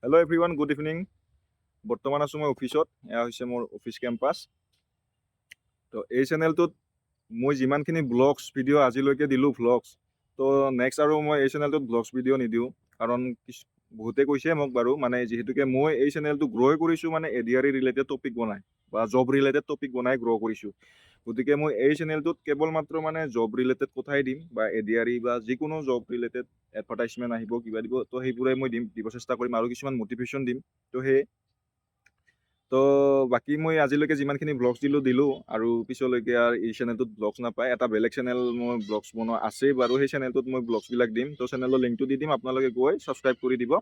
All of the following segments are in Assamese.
Hello everyone, good evening. বৰ্তমান আছোঁ মই অফিচত। এয়া হৈছে মোৰ অফিচ কেম্পাছ। তো এই চেনেলটোত মই যিমানখিনি ব্লগছ ভিডিঅ' আজিলৈকে দিলোঁ ভ্লগছ, তো নেক্সট আৰু মই এই চেনেলটোত ব্লগছ ভিডিঅ' নিদিওঁ। কাৰণ কিছু বহুতে কৈছে মোক বাৰু, মানে যিহেতুকে মই এই চেনেলটো গ্ৰ' কৰিছোঁ, মানে এডিআৰই ৰিলেটেড টপিক বনাই বা জব ৰিলেটেড টপিক বনাই গ্ৰ' কৰিছোঁ। গতিকে মই এই চেনেলটোত কেৱল মাত্ৰ মানে জব ৰিলেটেড কথাই দিম বা এডিআৰই বা যিকোনো জব ৰিলেটেড এডভাৰটাইজমেণ্ট আহিব, কিবা দিব, তো সেইবোৰে মই দিব চেষ্টা কৰিম আৰু কিছুমান মটিভেশ্যন দিম। তো সেয়ে তো বাকী মই আজিলৈকে যিমানখিনি ব্লগছ দিলোঁ দিলোঁ আৰু পিছলৈকে আৰু এই চেনেলটোত ব্লগছ নাপায়। এটা বেলেগ চেনেল মই ব্লগছ বনোৱা আছেই বাৰু, সেই চেনেলটোত মই ব্লগছবিলাক দিম। তো চেনেলৰ লিংকটো দি দিম, আপোনালোকে গৈ ছাবস্ক্ৰাইব কৰি দিব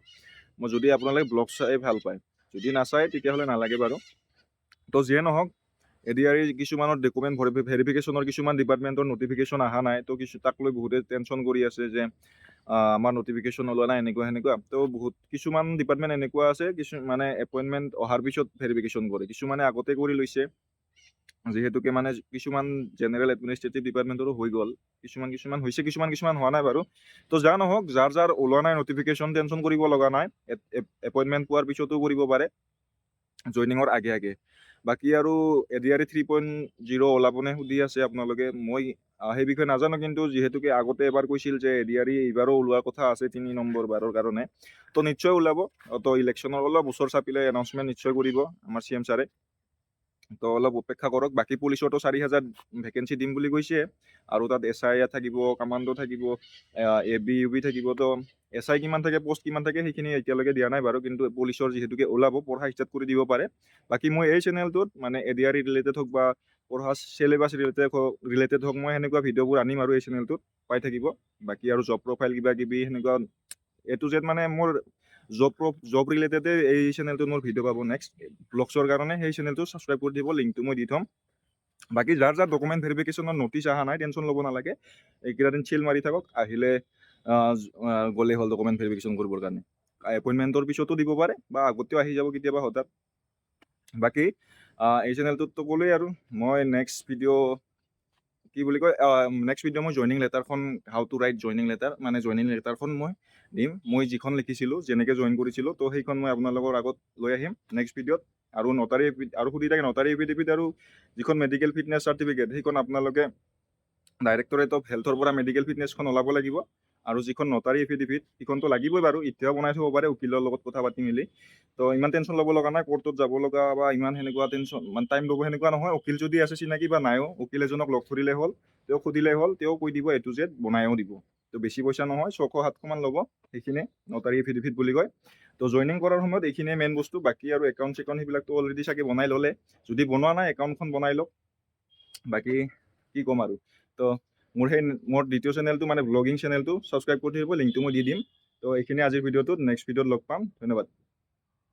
মই যদি আপোনালোকে ব্লগ চাই ভাল পায়। যদি নাচায়, তেতিয়াহ'লে নালাগে বাৰু। তো যিয়ে নহওক, এডিআৰই কিছুমানৰ ডকুমেণ্ট ভেৰিফিকেশ্যনৰ কিছুমান ডিপাৰ্টমেণ্টৰ নটিফিকেশ্যন অহা নাই। তো কিছু তাক লৈ বহুতে টেনশ্যন কৰি আছে যে আমাৰ নটিফিকেশ্যন ওলোৱা নাই, এনেকুৱা সেনেকুৱা। তো বহুত কিছুমান ডিপাৰ্টমেণ্ট এনেকুৱা আছে, কিছু মানে এপইণ্টমেণ্ট অহাৰ পিছত ভেৰিফিকেশ্যন কৰে, কিছুমানে আগতে কৰি লৈছে। যিহেতুকে মানে কিছুমান জেনেৰেল এডমিনিষ্ট্ৰেটিভ ডিপাৰ্টমেণ্টৰো হৈ গ'ল, কিছুমান কিছুমান হৈছে, কিছুমান কিছুমান হোৱা নাই বাৰু। তো যা নহওক, যাৰ যাৰ ওলোৱা নাই নটিফিকেশ্যন, টেনশ্যন কৰিব লগা নাই। এপইণ্টমেণ্ট পোৱাৰ পিছতো কৰিব পাৰে, জইনিঙৰ আগে আগে। বাকী আৰু এডিআৰই 3.0 ওলাবনে সুধি আছে আপোনালোকে। মই সেই বিষয়ে নাজানো, কিন্তু যিহেতুকে আগতে এবাৰ কৈছিল যে এডিআৰই এইবাৰো ওলোৱাৰ কথা আছে 3 নম্বৰ বাৰৰ কাৰণে, তো নিশ্চয় ওলাব। তো ইলেকশ্যনৰ অলপ ওচৰ চাপিলে এনাউন্সমেণ্ট নিশ্চয় কৰিব আমাৰ চিএম ছাৰে। তো অলপ অপেক্ষা কৰক। বাকী পুলিচৰতো 4000 ভেকেঞ্চি দিম বুলি কৈছে আৰু তাত এছআই থাকিব, কামাণ্ডো থাকিব, এ বি, ইউ বি থাকিব। তো এছআই কিমান থাকে, পষ্ট কিমান থাকে, সেইখিনি এতিয়ালৈকে দিয়া নাই বাৰু। কিন্তু পুলিচৰ যিহেতুকে ওলাব, পঢ়া ষ্টাৰ্ট কৰি দিব পাৰে। বাকী মই এই চেনেলটোত মানে এডিআৰই ৰিলেটেড হওক বা পঢ়া চিলেবাছ ৰিলেটেড হওক, মই সেনেকুৱা ভিডিঅ'বোৰ আনিম আৰু এই চেনেলটোত পাই থাকিব। বাকী আৰু জব প্ৰফাইল, কিবা কিবি সেনেকুৱা এ টু জেড, মানে মোৰ জব ৰিলেটেডে এই চেনেলটোত মোৰ ভিডিঅ' পাব। নেক্সট ব্লগছৰ কাৰণে সেই চেনেলটো ছাবস্ক্ৰাইব কৰি দিব, লিংকটো মই দি থ'ম। বাকী যাৰ যাৰ ডকুমেণ্ট ভেৰিফিকেশ্যনৰ নটিচ অহা নাই, টেনশ্যন ল'ব নালাগে। এইকেইটা দিন চিল মাৰি থাকক। আহিলে গ'লেই হ'ল ডকুমেণ্ট ভেৰিফিকেশ্যন কৰিবৰ কাৰণে। এপইণ্টমেণ্টৰ পিছতো দিব পাৰে বা আগতেও আহি যাব কেতিয়াবা হঠাৎ। বাকী এই চেনেলটোততো ক'লোৱেই। আৰু মই নেক্সট ভিডিঅ' কি বুলি কয়, নেক্সট ভিডিঅ' মই জইনিং লেটাৰখন, how to write joining letter, মানে জইনিং লেটাৰখন মই দিম। মই যিখন লিখিছিলোঁ, যেনেকৈ জইন কৰিছিলোঁ, তো সেইখন মই আপোনালোকৰ আগত লৈ আহিম নেক্সট ভিডিঅ'ত। আৰু নটাৰী আৰু সুধি থাকে, নটাৰী এফিডেভিট আৰু যিখন মেডিকেল ফিটনেছ চাৰ্টিফিকেট, সেইখন আপোনালোকে ডাইৰেক্টৰেট অফ হেল্থৰ পৰা মেডিকেল ফিটনেছখন ওলাব লাগিব। আৰু যিখন নটাৰী এফিডেভিট, সেইখনতো লাগিবই বাৰু, এতিয়াও বনাই থ'ব পাৰে উকিলৰ লগত কথা পাতি মেলি। তো ইমান টেনশ্যন ল'ব লগা নাই। কোৰ্টত যাব লগা বা ইমান সেনেকুৱা টেনশ্যন, মানে টাইম ল'ব সেনেকুৱা নহয়। উকিল যদি আছে চিনাকি বা নাইও, উকিল এজনক লগ ধৰিলে হ'ল, তেওঁক সুধিলে হ'ল, তেওঁ কৈ দিব, এ টু জেড বনায়ো দিব। তো বেছি পইচা নহয়, 600-700মান ল'ব। সেইখিনিয়ে নটাৰী এফিডেভিট বুলি কয়। তো জইনিং কৰাৰ সময়ত এইখিনিয়ে মেইন বস্তু। বাকী আৰু একাউণ্ট চেকাউণ্ট সেইবিলাকতো অলৰেডি চাগে বনাই ল'লে। যদি বনোৱা নাই, একাউণ্টখন বনাই লওক। বাকী কি ক'ম আৰু? তো মোৰ দ্বিতীয় চেনেলটো, মানে ব্লগিং চেনেলটো ছাবস্ক্ৰাইব কৰি থাকিব, লিংকটো মই দি দিম। তো এইখিনি আজিৰ ভিডিঅ'টোত। নেক্সট ভিডিঅ'ত লগ পাম। ধন্যবাদ।